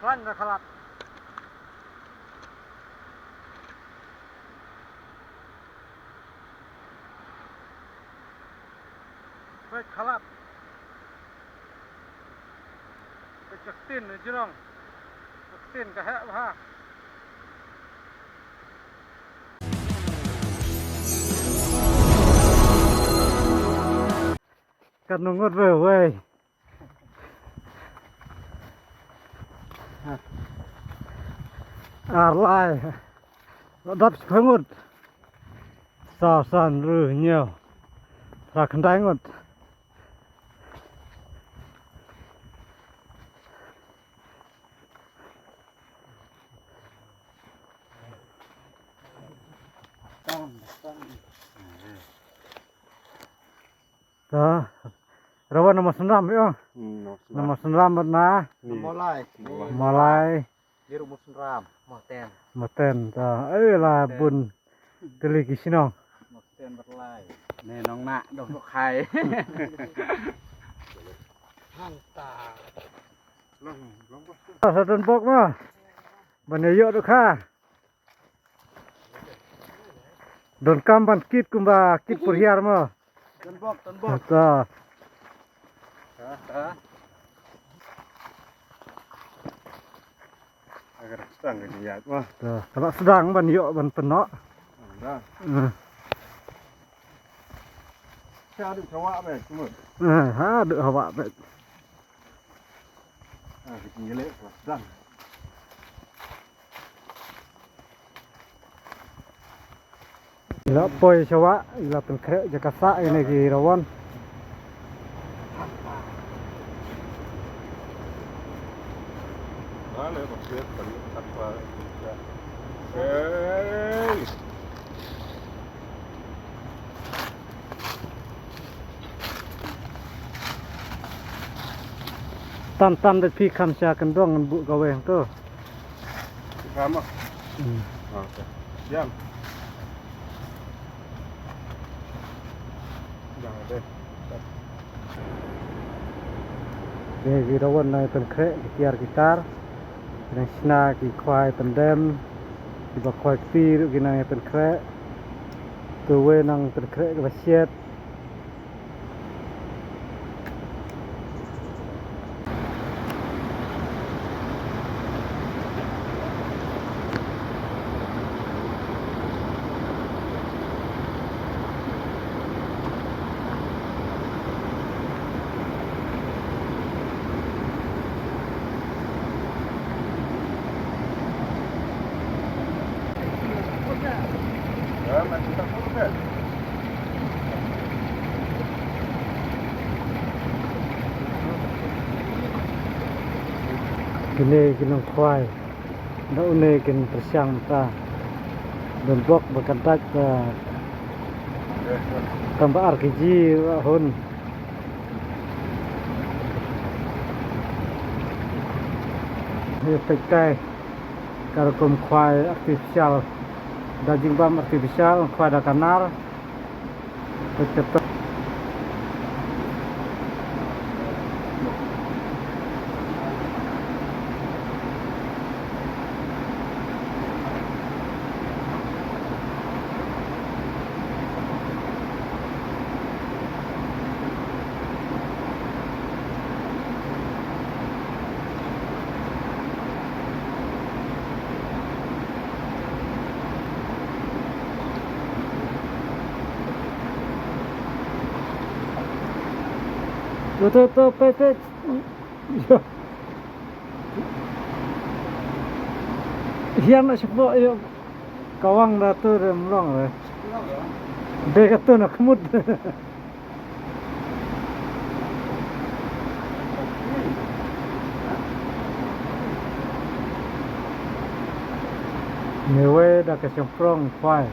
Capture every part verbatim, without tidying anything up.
Khlaiñ da khlad. Peit khlad. Peit ka ktien na jrong. Ka ktien ka heh bha. Katno ngut re wei. Ar lai. Dap shiphew ngut. Saw, san, hynriew, hynñiew. Phra, khyndai ngut. Ta. Rawan na Mawsynram ïa. Hmm, na Mawsynram. Na Mawsynram bad na. Ni. Mawlai. Mawlai. Ni ruh Mawsynram. Mawten. Mawten ta. Ai la bun. Tylli ki shnong. Mawten bad Lai. Ne nong na dong dok hai. Hangta. Sa don bok ma. Ban ïoh duk ha. Donkam ban kit kumba kit pur hiar mo. Don bok, don bok. Ta. Ta, ta. Agar sdang ka jingïaid mo. Ta, kaba sdang ban ïoh ban pynnoh. Da. Eh. Sha duk hawa bet, kumut. Eh, ha duk hawa bet. Ah, kita ngelek, sdang. Ila poi shawa, ila pynkhreh jaka sah ine ki rawan. Tan tan da phi kham sha kyndong ngan buh kawei hangto. Kham ah. Hmm. Ah, okay. Jam. Jam deh. Ki rawan nang pynkhreh ki tiar ki tar. Ki nang shna ki khwai pyndem. Kiba khwai kti ruh ki nang pynkhreh. Kiwei nang pynkhreh kiba shet. Kine ki nongkhwai. Da une kin pyrshang ta. Don bok ba ka dait, ah, tang ba ar kiji ba hun. Ni peit kai. Ka rukom khwai artificial. Da jingbam artificial, khwai da ka nar. To, to, to, peit, peit. Hian na shipok ïa kawang da tu re mlong re. Dei ka tu na khmut. Ngi wei da ka shynrang khwai.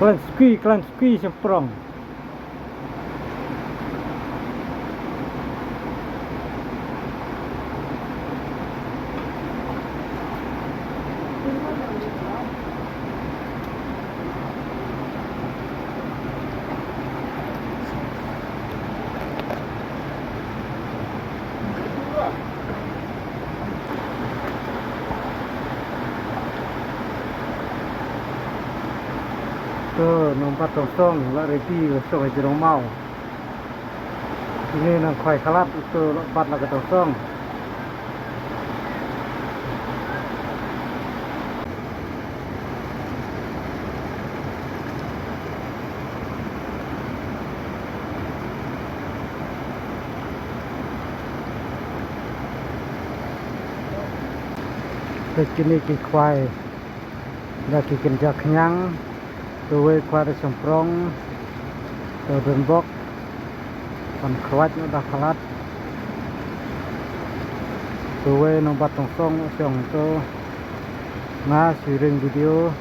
Klan Sukui, Klan Sukui Shymprong. To, nongbat tongsong la ready la shong ha jrong maw. Kine nongkhwai khalat, to la bat la ka tongsong. Te kine ki khwai da ki kynja khñiang, te wei khwai da shymprong, te donbok, ban khwai noh da khalat, te wei nongbat tongsong shong to nga sharing video.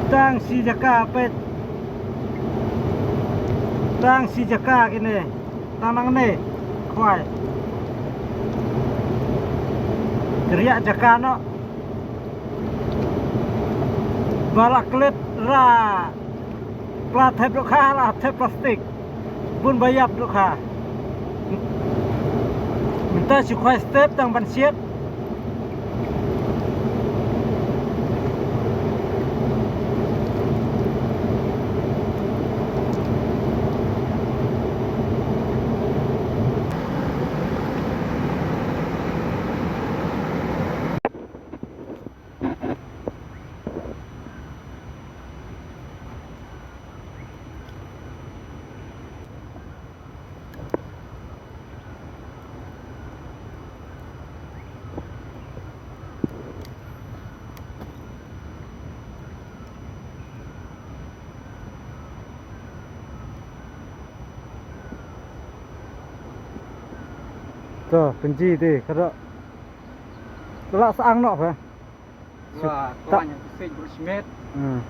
Tang shi jaka peit. Tang shi jaka kine. Tang nangne. Khwai. Kyrïa jaka noh. Ba la klet ra. Pla thep dohkha la thep plastik. Bun ba ïap dohkha. Mynta shu khwai step tang ban siat. To, pynji te, ka dok. Ka la sang noh pha. Wa, ta- ko wan yang kusik brus met. Hmm.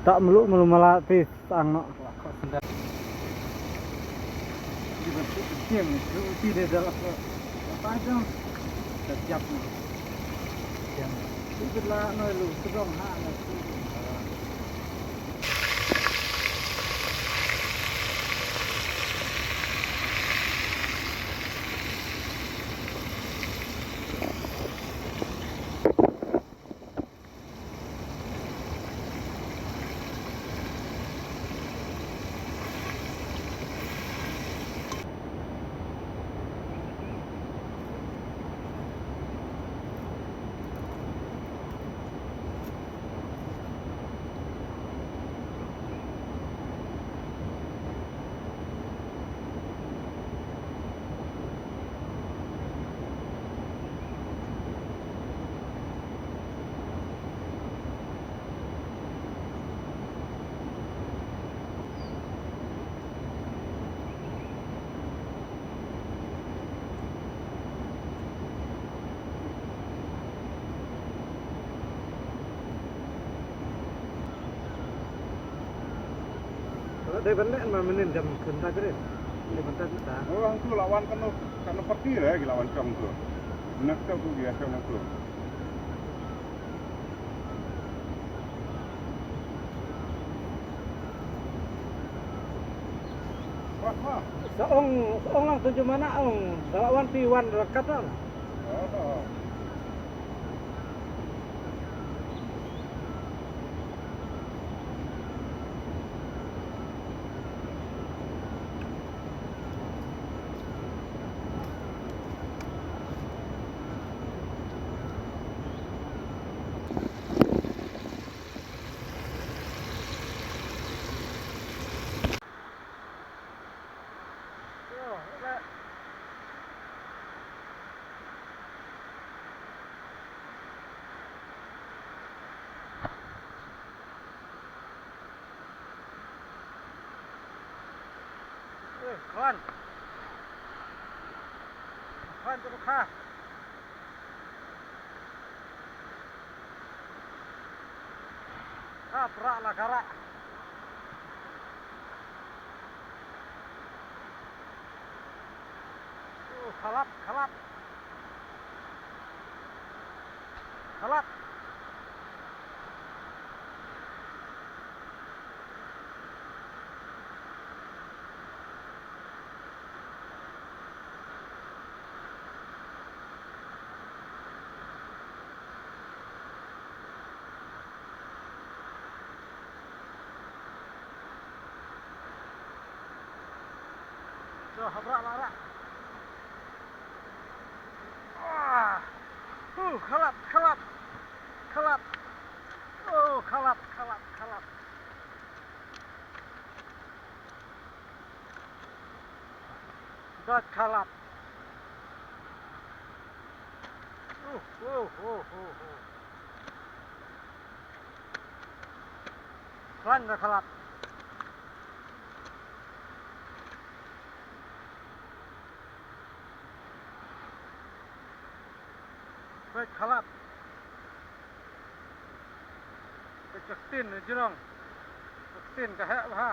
Ta melu melu mala te sang noh. Wa, ko sendal. Di ban tu kem, tu ti de dalam ko. Apa jam? Terjap ni. Jam. Tu belah no lu, sedang ha no. Dei ban leh ma mynnin jam kynta kren. Dei ban tat mynta. Oh, hangtu la wan kano, kano parti la, ki la wan chong tu. Nak chong tu, ki la chong tu. Wah, wah. Sa ong, sa ong lang tu jumana ong. Sa la wan pi wan rakat lah. Oh, oh. Eh, kawan. Kawan tu ka. Ka pra la ka ra. Oh, khalap, khalap. Khalap. To, hap rah, lah rah. Ah. Uh, khalap, khalap. Khalap. Oh, khalap, khalap, khalap. Dot khalap. Uh, uh, uh, uh, uh. Khlaiñ da khalap. Peit khalap. Peit ka ktien na jrong. Ka ktien ka heh bha.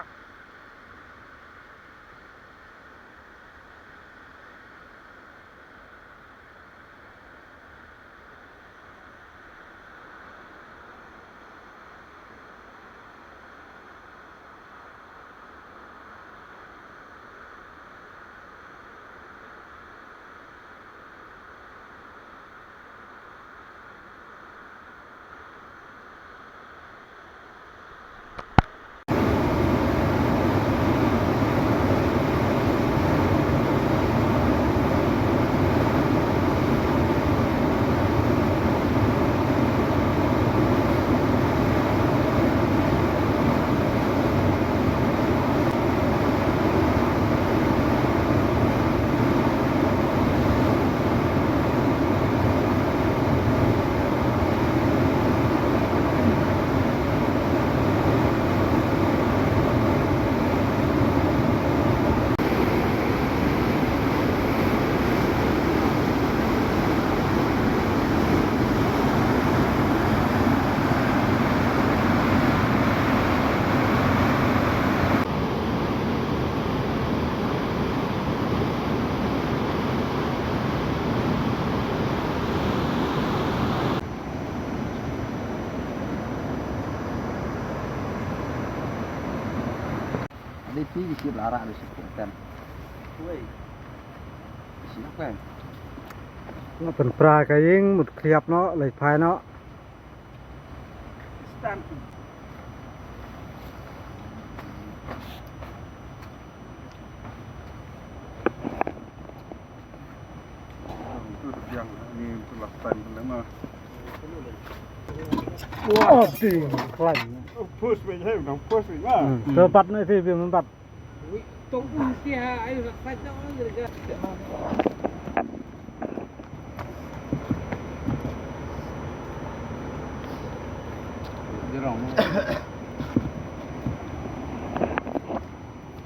Ki ki la ra de sik kan. Wei. Sik kan. Nga pynpra ka ïing mut khliap noh, leit phai noh. Stand. Wah, ding, khlaiñ. Push wei, hai, nang push wei, ah. Hmm. To bat na ti bi man bat. Tong un ti ha, ayu rak pat tong un.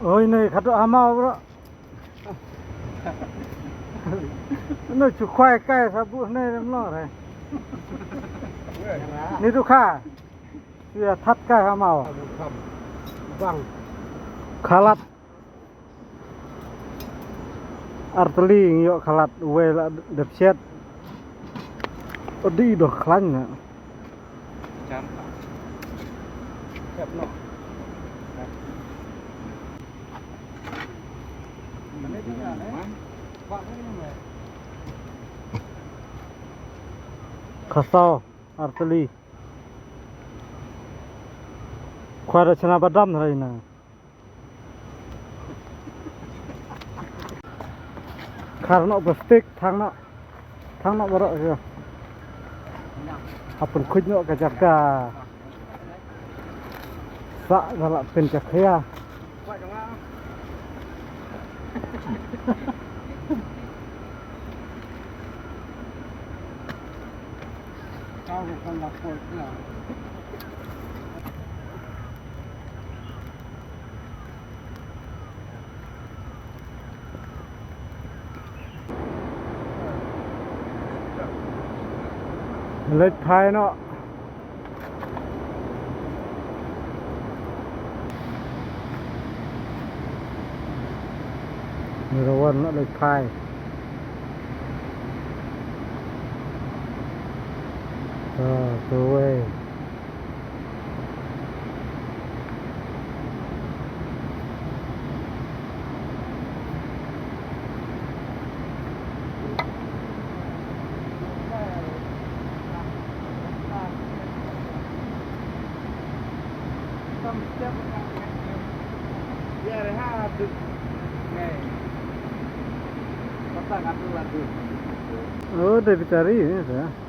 Oi, nei khato ama bro. No chu khwai kai sa bu nei nem lo re. Ni tu kha. Sia that kai ha mau. Bang. Khalat. Arteli ngi ïoh khalat wei la dep siat. Odi doh khlaiñ na. Siap noh. Khasaw, arteli. Khwai da chana badam hra ina. Khar noh plastik, thang noh. Thang noh baroh ka. Hap pynkhuid noh ka jaka. Sa da la pynjakhlia. Leit phai noh. Ni rawan noh leit phai. Ah, tu wei. Oh, dari cari ini saya.